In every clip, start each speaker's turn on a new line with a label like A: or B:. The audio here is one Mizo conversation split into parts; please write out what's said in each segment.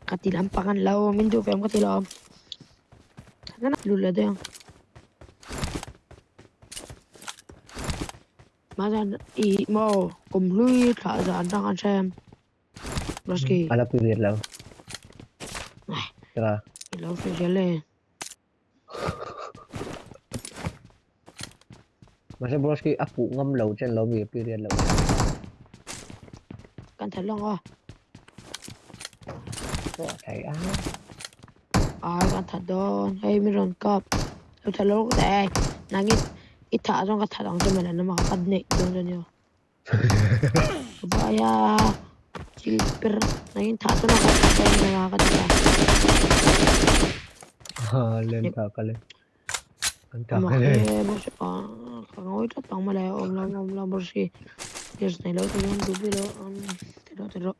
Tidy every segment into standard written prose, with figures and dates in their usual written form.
A: Ka ti lampang an lo min duh ve awm ka ti lo lut leh daih ang mahse i maw kum hlui thlah zan tang an hre em Roski
B: ala period lo tira
A: i lo hre zel e
B: mahse Broski a puh ngam lo chen lo mi period lo
A: kan that long a
B: pawh thei a
A: ai kan that dawn hei mi rawn kap lo that lo ta e nangin i thah zawng ka that ang che mawle nama ka neih dawn chu ania Vaya chil per nangin thah chu ka that dawn nama ka ti a
B: ha len tha ka le an tha
A: mak
B: ka le
A: e boss a ka ngawi tlat ang mawle awm lo awm lo boss hi yes nei lo te hian duh bik lo ti rawh ti rawh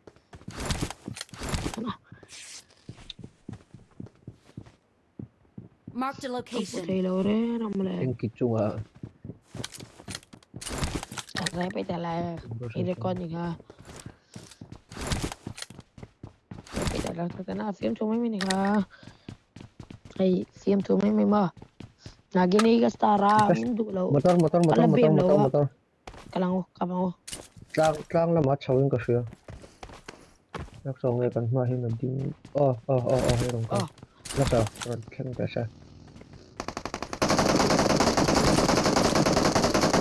C: Marked a
A: ka hmu
C: location.
A: thei lo reng ang mawle
B: engki chunga
A: ka zai paih ta lai i record ni kha zai paih ta lai ta na fiam thu mai mai ni kha hei fiam thu mai mai maw nagini ka star a min duh lo
B: motor motor
A: ka
B: motor
A: la
B: motor
A: bem lo
B: motor
A: a
B: motor
A: ka lang u ka bang u
B: tlang tlang lamah chho in ka hria laksa nge kan hma hian a ding aw aw aw aw hei rawn kal laksa rawn thleng ta se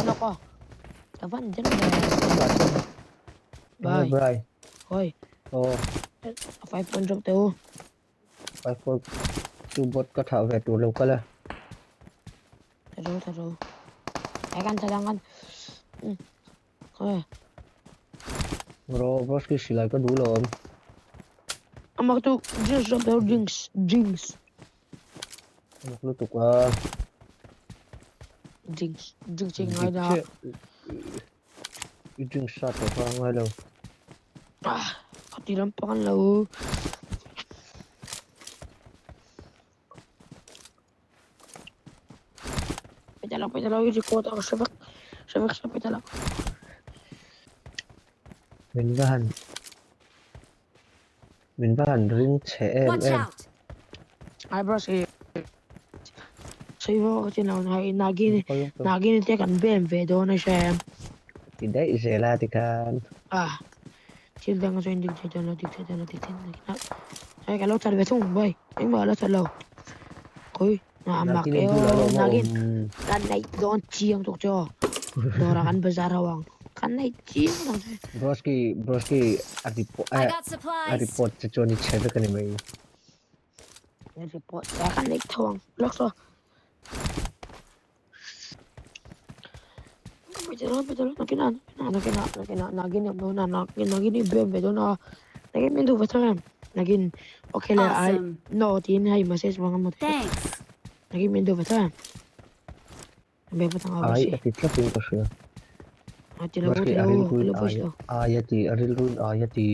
A: lawk aw ka van den ve
B: bye
A: bye
B: bye
A: hoi
B: aw
A: a five point drop teh u
B: 5 4 2 bot ka thah ve tur lo kal a
A: tha ro tha ro ai kan tha dang kan oi
B: ro broski silai ka duh lo awm
A: amak tu drinks drop teh u drinks drinks
B: amak lutuk a
A: drinks drinks chi ngai
B: dik
A: da
B: chiah i drink sa tawh kha ngai lo
A: ah ka ti lampang an lo Pwede lang, pwede lang i-record ako sa bak. Sa bak, sa pwede lang.
B: Min va han min va han ring che em
C: Watch
B: em
C: out!
A: Ay bro, sige. Sa'yo kasi na nagin
B: kal ka
A: nagin te kan bem ve dawn a hre
B: ti daih zel a tikhan
A: ah thil dang chu in dik thei dawn lo dik thei dawn lo dik thei dawn lo ai ka lo that ve thung boy engmah lo that lo khawi a mak
B: nakin
A: e
B: in bulah
A: aw
B: lo awm a
A: nagin
B: awm
A: kan neih dawn chiang tuk chu dawrah kan bazar ho ang kan neih chiang dang chu
B: broski broski a report
C: I
B: a
C: got
B: a
C: supplies!
B: report che chuan i chhe vek a ni mai
A: report te kan neih tho ang lawk saw pwede lang pwede lang nakin na nakin na nakin na nagin na nagin nagin i bem ve dawn a nagin min duh ve thang em nagin okay le ai
C: Awesome.
A: no tin hei message bang mo te
C: Thanks.
A: nagin min duh ve thang em be patang a
B: ai
A: si
B: a ti tlat in ka hria
A: a ti lo
B: broski
A: ti
B: a
A: lo
B: rilru
A: ti
B: in
A: lo
B: ai
A: voice lo
B: ai a ti a rilru in ai a ti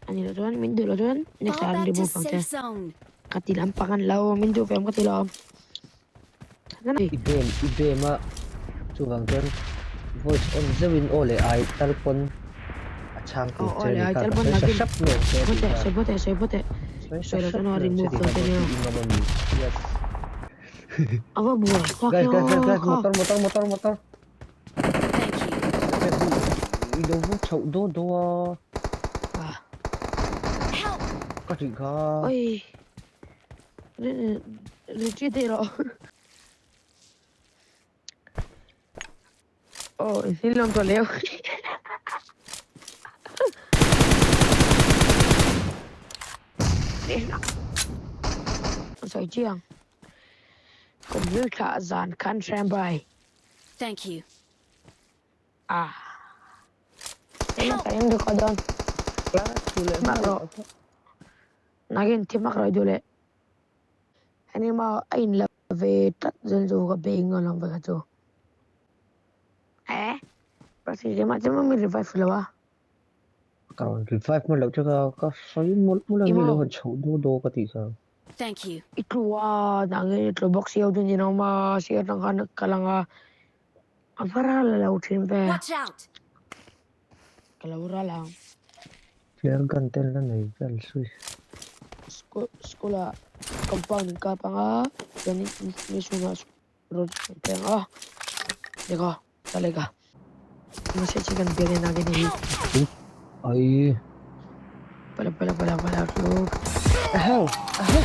A: ani lo chuan min duh lo chuan next
C: Fall
A: time
C: back to
A: remove ang che
C: safe zone.
A: ka ti lampang an lo min duh ve em ka ti lo
B: i bem i bem a chuvang chuan voice on zeuhin aw leh ai tal pawn a chhang
A: aw
B: tur
A: aw
B: che
A: le
B: ni
A: ai
B: kha
A: tal
B: ka
A: pawn
B: sawi sa
A: nagin
B: sap nuam che
A: sawi
B: tih
A: teh
B: kha
A: sawi pawh teh sawi pawh teh
B: sawi sa
A: sawi lo
B: sap
A: chuan a
B: nuam che
A: remove
B: tih
A: dawn
B: kha
A: che
B: broski
A: nia
B: i ngam ami yes
A: ava buai tak
B: guys guys guys
A: yo
B: guys
A: kha
B: motor motor motor motor
C: Thank you.
B: i lo va chhoh daw daw a
A: ah
C: Help!
B: ka tih kha
A: oi retreat thei rawh oh thil lawm tawh leu sawi chiang kum hlui thlah zan khan hre bai
C: Thank you.
A: ah eng
C: Help!
A: ka in record dawn
B: la chu leh
A: mak
B: hma
A: rawh nagin thi mak rawh duh leh heni ma a in la ve tlat zel chu ka be ngawt ang ve kha chu eh pasi ke ma chu mi revive lo a
B: ka rawn revive hman loh che ka ka sawi mawlh mawlh a mi
A: imo
B: lo han chhoh daw daw ka tih kha
C: Thank you.
A: i tlu a nangin i tlu bawk si ho chu ni lo ma si atang khan ka lang a a va ral lo thin ve
C: Watch out!
A: ka lo ral ang
B: chu Flare gun ten la nei vel zui.
A: School school ah compound in kap anga chuan in ni chhungah road an peng a leka ta leka mase chi kan biak en agin hi.
B: Ai.
A: Pala pala pala pala ru.
B: Ahau ahau.